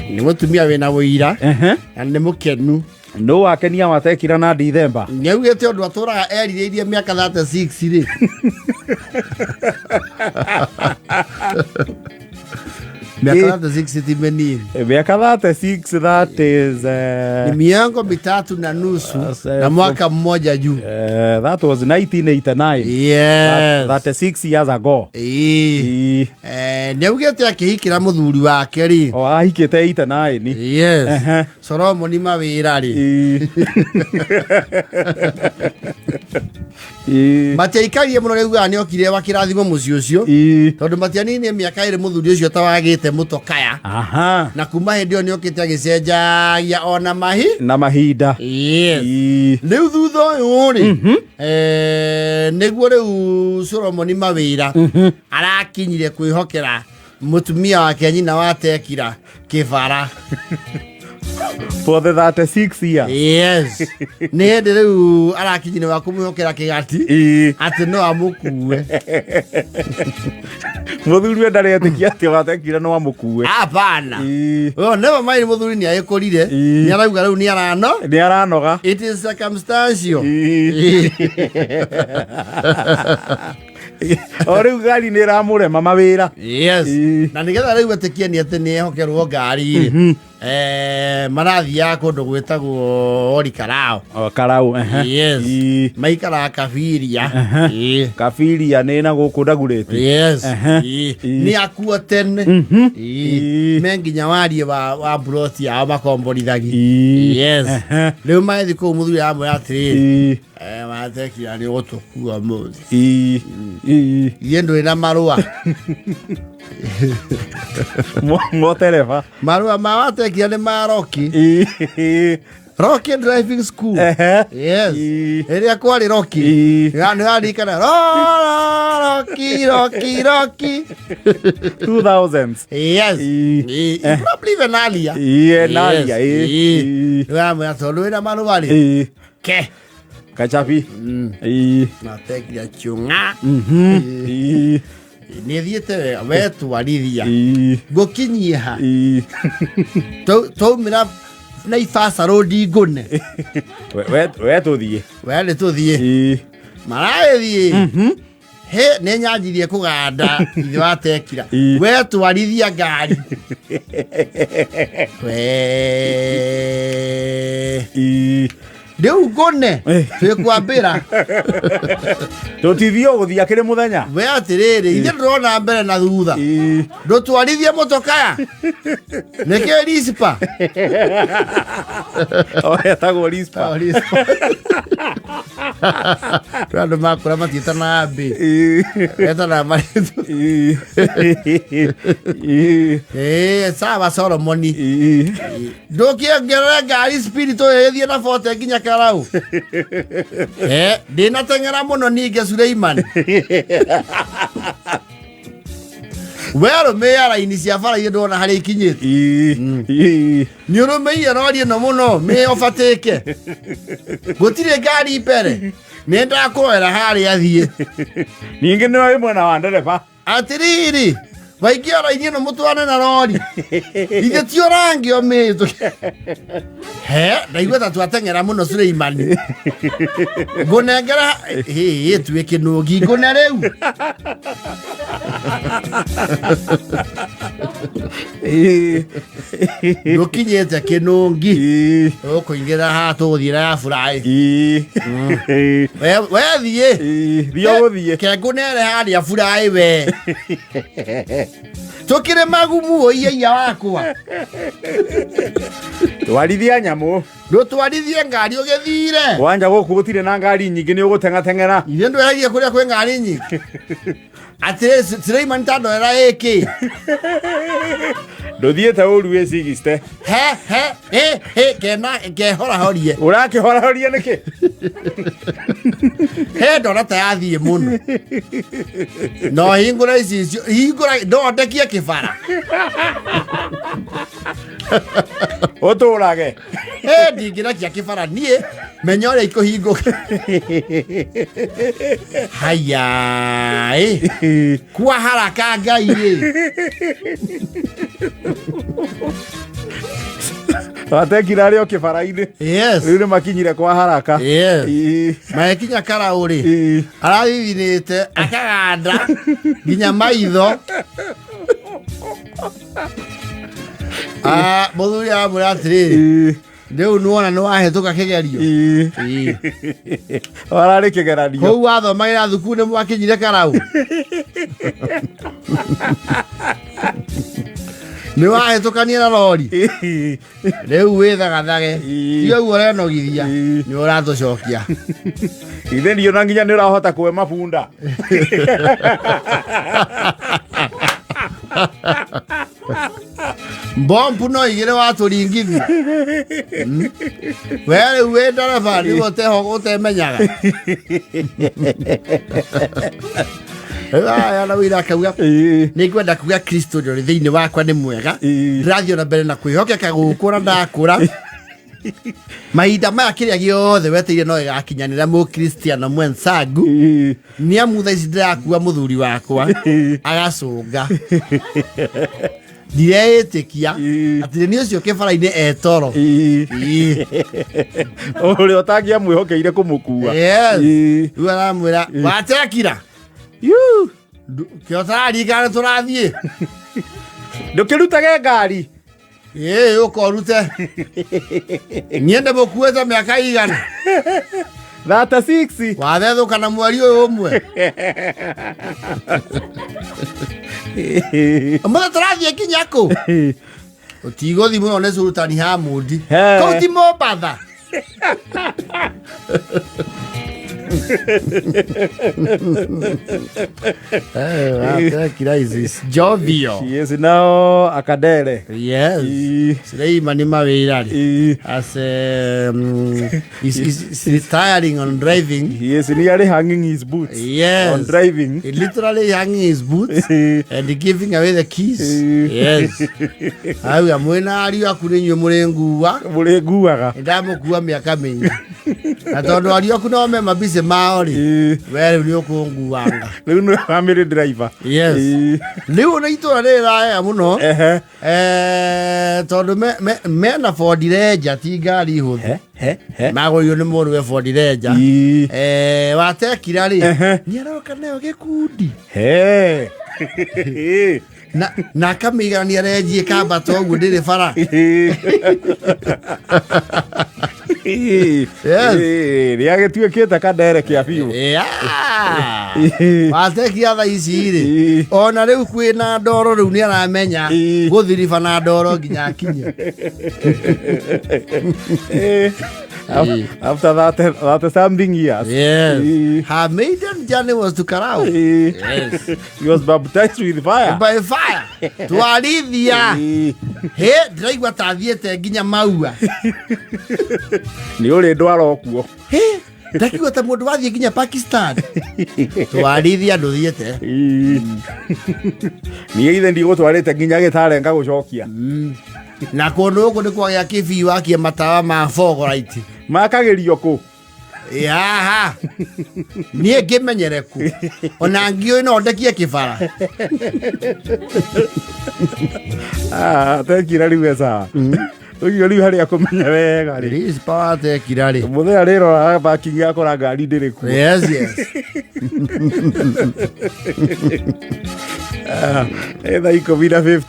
Nĩ mũtumia wĩna ũira Ehe. na nĩ mũkenu. Nũ wakenia watekira na Dithemba? Nĩ augĩte ũndũ atũraga erirĩirie mĩaka 36 rĩ. Miaka 36 ti mĩnini. Miaka 36, that is Ni miongo mitatu na nusu na mwaka mmoja juu. That was 1989. Yes. 36 years ago. Ĩĩ. Ĩĩ. Nĩ augĩte akĩhikĩra mũthuri wake rĩ. O ahikĩte 89. Yes. Ehe. Solomoni mawĩra rĩ. Ĩĩ. Ĩĩ. Matiaikarire mũno rĩu nĩ okire wa kĩrathimo mũciĩ ũcio. Ĩĩ. Tondũ matianinie mĩaka ĩrĩ mũthuri ũcio tawagĩte mũtokaya. Aha. Na kuma hĩndĩ ĩyo nĩ okĩte agĩcenjagia ona mahi. Na mahinda. Yes. Ĩĩ. Rĩu thutha ũyũ rĩ nĩguo rĩu Solomoni mawĩra arakinyire kwĩhokera mũtumia wake nyina wa Tekira kĩbara. For the 36 years. Yes. Nĩ hĩndĩ rĩu arakinyire wa kũmwĩhokera kĩgati Ĩĩ. atĩ no amũkue. Mũthuri we ndarĩ etĩkia atĩ watekira no amũkue. Hapana. Ĩĩ. Oh, never mind mũthuri nĩ agĩkũrire. Ĩĩ. Nĩ arauga rĩu nĩ arano. Nĩ aranoga. It is circumstantial. Ĩĩ. O rĩu ngari nĩ ĩramũrema mawĩra. Yes. Ĩĩ. Na nĩgetha rĩu etĩkie nĩ atĩ nĩ ehokerwo ngari rĩ. Marathiaga kũndũ gwĩtagwo Orikarao. O karau. Ehe. Yes. Ĩĩ. Maikaraga Kabiria. Ĩĩ. Kabiria nĩ na gũkũ ndagurĩti. Yes. Ehe. Ĩĩ. Ĩĩ. Nĩ akuo tene. Ĩĩ. Ĩĩ. Me nginya wariĩ wa mburoti yao makomborithagia. Ĩĩ. Yes. Ehe. Rĩu magĩthiĩ kũu mũthuri aramwĩra atĩrĩrĩ. Ĩĩ. Watekira nĩ ũgũtũkua ũmũthĩ. Ĩĩ. Ĩĩ. Ithuĩ ndũrĩ na marũa. Motereba. Marũa ma watekira nĩ ma Rocky. Ĩĩ. Rocky Driving School. Ehe. Yes. Ĩĩ. Rĩrĩa kwarĩ Rocky. Ĩĩ. Nĩ waririkana Rocky, Rocky, Rocky. 2000s. Yes. Ĩĩ. Ĩĩ. Probably even earlier. Ĩĩ, na earlier, Yes. ĩĩ. Ĩĩ. Ĩĩ. Nĩ wamwĩra tondũ wĩna marũa rĩ. Ĩĩ. Ke. Kachabi. Ĩĩ. Natekira chung'a. Ĩĩ. Nĩ thiĩte wega we twarithia. Ĩĩ. Ngũkinyie ha. Ĩĩ. Twaumĩra Naivasha road ngũne. We tũthiĩ. We nĩ tũthiĩ. Ĩĩ. Maragĩthiĩ. He nĩ nyanjirie kũganda ithe watekira. Ĩĩ. We twarithia ngari. We. Ĩĩ. Rĩu ngũne twĩkwambĩra. Tũtithiĩ ũgũthiĩ akĩrĩ mũthenya. We atĩrĩrĩ ithuĩ ndũrona mbere na thutha. Ĩĩ. Ndũtwarithie mũtokaya. Nĩkĩo rispa. O etagwo Rispa. Tũrĩ andũ makũra matiĩtanaga mbĩ. Ĩĩ. Etanaga marĩtwa. Ĩĩ. Ĩĩ. Ĩĩ, sawa Solomoni. Ĩĩ. Ndũkĩongerere ngari speed tũgĩthiĩ na bote nginya Karau. Ndinateng'era mũno ningĩ Suleiman. We rũmĩĩa raini cia bara iria ndona harĩa ikinyĩte. Ĩĩ. Ĩĩ. Nĩ ũrũmĩire rori ĩno mũno mĩ obatĩke. Gũtirĩ ngari mbere. Nĩ ndakũrorera harĩa thiĩ. Ningĩ nĩ wĩ mwena wa ndereba. Atĩrĩrĩ, waingĩ raini ĩno mũtwarane na rori. Ithe ti ũrangĩ omĩtũ. He, ndaigua ta twateng'era mũno Suleimani. Ngũnengera hĩ tuĩ kĩnũngi ngũne rĩu. Ĩĩ. Ndũkinyĩte kĩnũngi. Ĩĩ. Ũkũingĩra haha tũgũthiĩra ya buraĩ. Ĩĩ. We thiĩ. Ĩĩ. Thiĩ ũgũthiĩ. Ke ngũnere harĩa buraĩ we. Tũkĩrĩ magumu ũiyaia wakwa. Twarithia nyamũ. Ndũtwarithie ngari ũgĩthire. Wanja gũkũ gũtirĩ na ngari nyingĩ nĩ ũgũteng'ateng'era. Ithuĩ ndwĩragia kũrĩa kwĩ ngari nyingĩ. Atĩrĩ Suleiman ta ndorera ĩkĩ. Ndũthiĩte ũru wĩ sigiste. He he he he kena kehorahorie. Ũrakĩhorahoria nĩkĩ? He ndona ta yathiĩ mũno. No hingũra icicio hingũra ndondekie kĩbara. Ũtũrage. He ndingĩrekia kĩbara niĩ menya ũrĩa ikũhingũka. Haya ĩ kwa haraka Ngai ĩ. Watekira arĩ o kĩbara-inĩ. Yes. Rĩu nĩ makinyire kwa haraka. Yes. Ĩĩ. Magĩkinya karaũ rĩ, Ĩĩ. arathithinĩte akaganda nginya maitho. Ah, mũthuri aramwĩra atĩrĩrĩ, Ĩĩ. rĩu nĩwona nĩwahĩtũka kĩgerio. Ĩĩ. Ĩĩ. Wararĩ kĩgeranio. Kũu wathomagĩra thukuru nĩ mwakinyire karaũ. Nĩ wahĩtũkania na rori. Ĩĩ. Rĩu wĩthagathage. Ĩĩ. Tiga ũguo ũrenogithia. Ĩĩ. Nĩ ũratũcokia. Ithe ndiona na nginya nĩ ũrahota kwema bunda. Mbombu no igĩrĩ watũringithia. We rĩu wĩ ndereba nĩguo ũtemenyaga. Rĩu aya na wĩra akauga, Ĩĩ. nĩ ngwenda kuga Kristo ũrĩa ũrĩ thĩinĩ wakwa nĩ mwega. Ĩĩ. Ndĩrathiĩ ona mbere na kwĩhokeka gũkũ na ndakũra. Mahinda maya kĩrĩa gĩothe weteire no gĩgakinyanĩra mũkristiano mwensangu. Ĩĩ. Nĩ amu thaa ici ndĩrakua mũthuri wakwa agacũnga. Ndireĩtĩkia Ĩĩ. atĩ nĩ ũcio kĩbara-inĩ etoro. Ĩĩ. Ĩĩ. Ũrĩa ũtangĩamwĩhokeire kũmũkua. Yes. Ĩĩ. Rĩu aramwĩra watekira Yu. kĩo tũraringana tũrathiĩ. Ndũkĩrutage ngari. Ĩĩ ũka ũrute. Niĩ ndĩmũkuĩte mĩaka igana. 36. Wathethũka na mweri ũyũ ũmwe. Ũmũthĩ tũrathiĩ nginya kũ? Ũtigũthiĩ mũno nĩ Sultani Hamundi. He. Kũu ti Mombatha. Crisis. Jovial. Yes, now akadere. Yes. Ĩĩ. Suleiman nĩ mawĩra rĩ. Ĩĩ. As he's retiring on driving. Yes, nearly hanging his boots. Yes. On driving. He literally hanging his boots Ĩĩ. and giving away the keys. Ĩĩ. Yes. Auga mwĩna ariũ aku nĩ inyuĩ mũrĩ ngua. Mũrĩ nguaga. Nĩndamũkua mĩaka mĩingĩ. Na tondũ ariũ aku no me mabici mao rĩ, Ĩĩ. we rĩu nĩ ũkũnguanga. Rĩu nĩ family driver. Yes. Ĩĩ. Rĩu ona itũra rĩrĩ rĩraega mũno. Ehe. Tondũ mena Ford Ranger ti ngari hũthũ. He, he. Magũrĩirwo nĩ mũrũwe Ford Ranger. Ĩĩ. Watekira rĩ, Ehe. nĩ aroka nayo gĩkundi. He. Na akamĩiganania renji ĩkambata ũguo ndĩrĩ bara. Yes. Rĩagĩtuĩkĩte kadere kĩa biũ. Yeah. Watekia thaa ici rĩ, Ĩĩ. ona rĩu kwĩna ndoro rĩu nĩ aramenya Ĩĩ. gũthiriba na ndoro nginya akinye. Ĩĩ. After that something years. Yes. Ĩĩ. Her maiden journey was to Karau. Ĩĩ. Yes. He was baptized with fire. By fire. Twarithia. Ĩĩ. Hĩ, ndĩraigua ta thiĩte nginya maua. Nĩ ũrĩ ndwara okuo. Hĩ, ndakiuga ta mũndũ wathiĩ nginya Pakistan. Twarithia ndũthiĩte. Ĩĩ. Niĩ ithe ndigũtwarĩte nginya gĩtare ngagũcokia. Na kũndũ gũkũ nĩ kwagĩa kĩbii wakie matawa ma fogoraiti. Makagĩrio kũ? Yaha. Niĩ ngĩmenyere kũ. Ona ngiũĩ no ndekie kĩbara. Ah, tekira rĩu e sawa. Ũguo rĩu harĩa kũmenya wega rĩ. Release power tekira rĩ. Mũthenya rĩroraga parking akora ngari ndĩrĩ kuo. Yes, yes. Thaa 10:50.